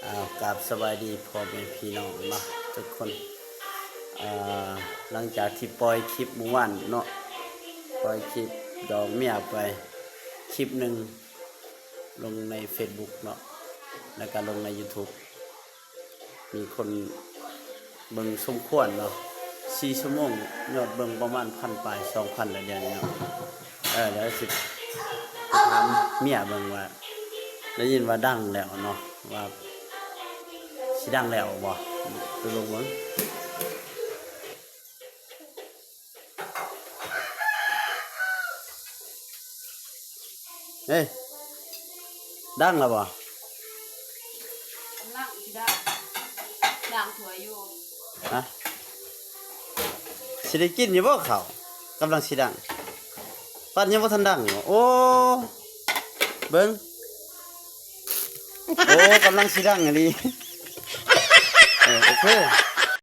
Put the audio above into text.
ອ້າວ ກາບສະບາຍດີພໍ່ແມ່ພີ່ນ້ອງເນາະທຸກຄົນ. ອ່າ ຫຼັງຈາກທີ່ປ່ອຍຄລິບມື້ວານເນາະ, ປ່ອຍຄລິບດອງເມຍໄປຄລິບໜຶ່ງ ລົງໃນເຟສບຸກເນາະ ແລ້ວກະລົງໃນຢູທູບ ມີຄົນເບິ່ງສົມຄວນເນາະ, ສີ່ຊົ່ວໂມງຍອດເບິ່ງປະມານພັນປາຍ ສອງພັນ ແລ້ວດຽວນີ້ເນາະ. ເອີ ດຽວຊິໄປຖາມເມຍເບິ່ງວ່າ ໄດ້ຍິນວ່າດັງແລ້ວເນາະ ວ່າຊິດັງແລ້ວບໍ່ ໄປເບິ່ງເບິ່ງ. ເອີ ດັງແລ້ວບໍ່? ກຳລັງຊິດັງ ລ້າງຖ້ວຍຢູ່. ຮະ? ຊິໄດ້ກິນຢູ່ບໍ່ເຂົ້າ? ກຳລັງຊິດັງ ປັ້ນຍັງບໍ່ທັນດັງ. ໂອ້ ເບິ່ງ ໂອ້ ກຳລັງຊິດັງອີ່ຫຼີ. ເອີ ໂອເຄ